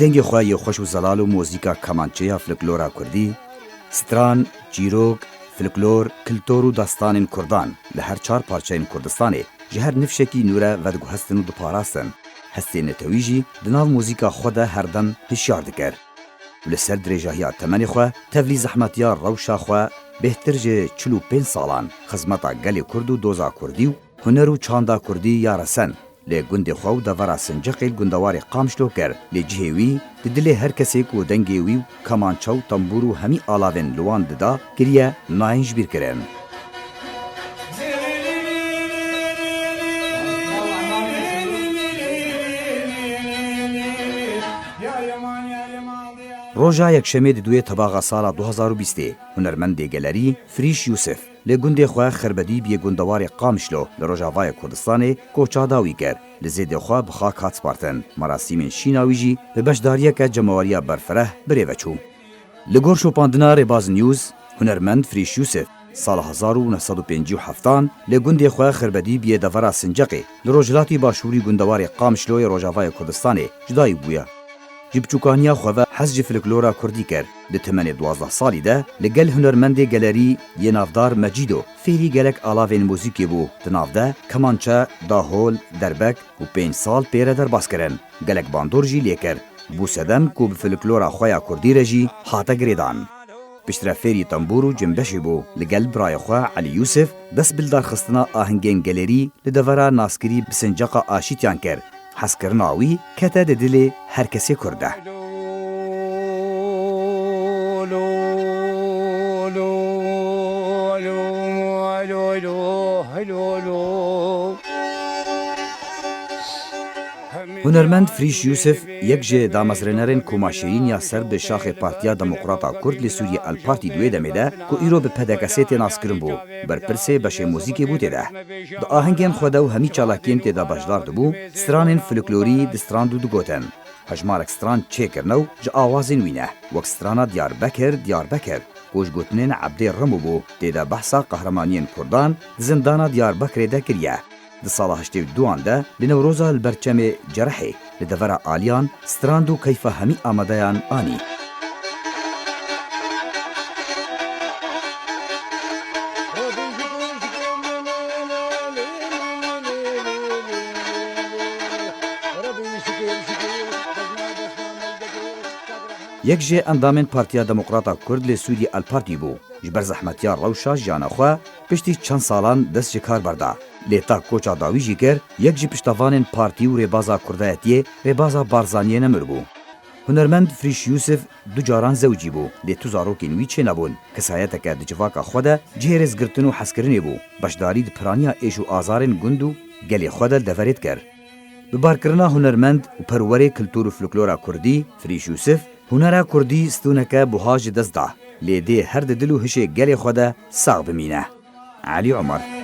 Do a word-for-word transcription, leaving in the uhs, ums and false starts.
Dengê xwe yê xweş û zelal û muzîka kemançeya folklora kurdî, stran, çîrok, folklor, kiltor û destanên kurdan li her çar parçeyên Kurdistanê ji her nifşekî nû re vediguhestin û diparastin. Hestê netewî jî di nav muzîka xwe de her dem hişyar dikir. Û li ser dirêjahiya temenê xwe, tevlî zehmetiya rewşa xwe bêhtir ji çil û pênc salan xizmeta gelê kurd û doza kurdî û huner û çanda kurdî ya resen lê gundê xwe û devera Sinceqê li gundewarê Qamişlo kir, lê cihê wî di dilê her kesê ku dengê wî û kemançe û tembûr û hemî alavên li wan dida kiriye nayên jibîrkirin. Roja Yekşemê di duyê Tebaxa sala du hazar û bîstê hunermendê gelerî Frîş Yûsif li gundê xwe Xirbedî biyê gundewarê Qamişlo li Rojavayê Kurdistanê koça dawî kir. Li zêdê xwe bi xak hat spartin. Merasîmên şîna wî jî bi beşdariyeke cemaweriya berfireh birêve çû. Li gor şopandina Rêbaz News, hunermend Frîş Yûsif sala hezar û neh sed û pêncî û heftan li gundê xwe Xirbedî biyê devera Sinceqê li rojhilatî başûrî gundewarê Qamişloyê Rojavayê Kurdistanê ji dayik bûye. Ji biçûkaniya xwe ve hez ji folklora kurdî kir. Di temenê duwazdeh salî de li gel hunermendê gelerî yê navdar Mecîdo fêrî gelek alavên muzîkê bû. Di nav de kemançe, dahol, derbek û pênc sal pê re derbas kirin. Gelek bandor jî lê kir. Bû sedem ku bi folklora xwe ya kurdî re jî hate girêdan. Piştre fêrî tembûr û cimbeşê bû. Li gel birayê xwe Elî Yûsif dest bi lidarxistina ahengên gelerî li devera naskirî bi Sinceqa Aşîtiyan kir. Hezkirina wî kete di dilê her kesê kurd de. Hunermend Frîş Yûsif yek ji damezrênerên Koma Şêrîn ya ser bi şaxê Partiya Demokrata Kurd li Sûriyê El Partî di wê demê de ku îro bi P D K S tê naskirin bû, berpirsê beşê muzîkê bû tê de. Di ahengên xwe de û hemî çalakiyên tê de beşdar dibû, stranên folklorî distrand û digotin. Hejmarek stran çêkirine û ji awazên wî ne, wek strana Diyarbekir, Diyarbekir, ku ji gotinên Ebdê Remo bû, tê de behsa qehremaniyên kurdan di zindana Diyarbekirê de kiriye. Di sala heştê û duan de li Newroza li ber çemê Cerehê li devera Aliyan strand û keyfa hemî amadeyan anî. Yek ji endamên Partiya Demokrata Kurd li Sûriyê El Partî bû. Ji ber zehmetiya rewşa jiyana xwe piştî çend salan dest ji kar berda. Lê ta koça dawî jî kir, yek ji piştevanên partî û rêbaza kurdayetiyê, rêbaza Barzaniyê nemir bû. Hunermend Frîş Yûsif du caran zewicî bû, lê tu zarokên wî çênebûn. Kesayeteke di civaka xwe de cihê rêzgirtin û hezkirinê bû. Beşdarî di piraniya êş û azarên gund û gelê xwe de li deverê dikir. Bi barkirina hunermend û perwerê kultur û folklora kurdî, Frîş Yûsif, hunera kurdî stûneke buha ji dest da. Lê dê her di dil û hişê gelê xwe de sax bimîne. Elî Omer.